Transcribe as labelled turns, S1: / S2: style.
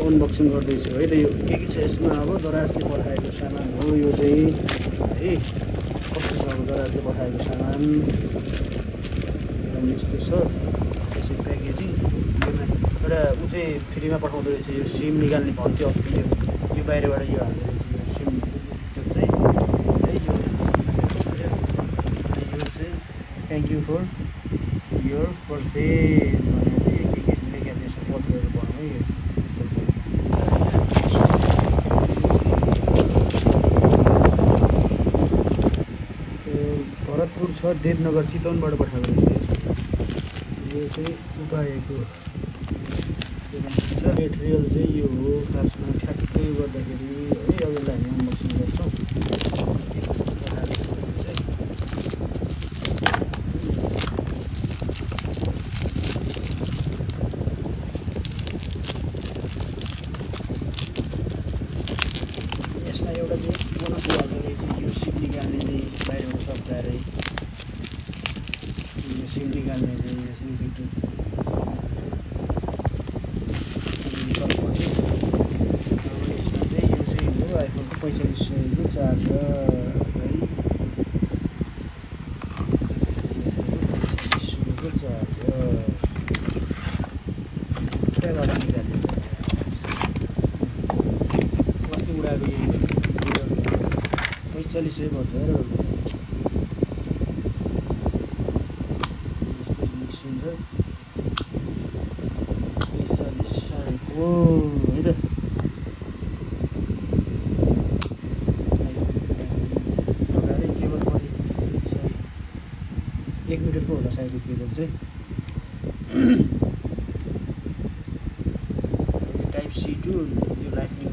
S1: Unboxing गर्दैछु है। यो के छ यसमा अब दराजले पठाएको सामान हो यो चाहिँ है। कस्तो छ अब दराजले पठाएको सामान यस्तो छ। त्यसै प्याकेजिङ एउटा ऊ चाहिँ फ्रीमा पठाउँदो रहेछ यो सिम निकाल्ने भन्थ्यो अस्ति यो बाहिरबाट यो हाल्दो रहेछ यो सिम त्यो चाहिँ है। यो चाहिँ thank you for your purses भने चाहिँ के लेखेको रहेछ पत्रहरू भन्नु है। भरतपुर छ देवनगर चितवनबाट पठाएको रहेछ। यो चाहिँ उपायको मेटेरियल चाहिँ यो हो खासमा ठ्याक्कै गर्दाखेरि है। अब यसलाई हामी अनबक्सिङ गर्छौँ। यसमा एउटा चाहिँ बोनस हाल्दो रहेछ यो सिम निकाल्ने चाहिँ बाहिरबाट सप्लाएर यो सिम निकाल्ने चाहिँ यसमा चाहिँ यो चाहिँ हो आइफोनको 4500 चार्जर है। 4500 चार्जर त्यहाँबाट निकाल्यो अस्ति उडाएको यही 4500 पर्छ र निस्किन्छ 45 हो है त। केबल पनि 1 मिटरको होला सायद यो केबल चाहिँ। टाइप C टु यो लाइटनिङ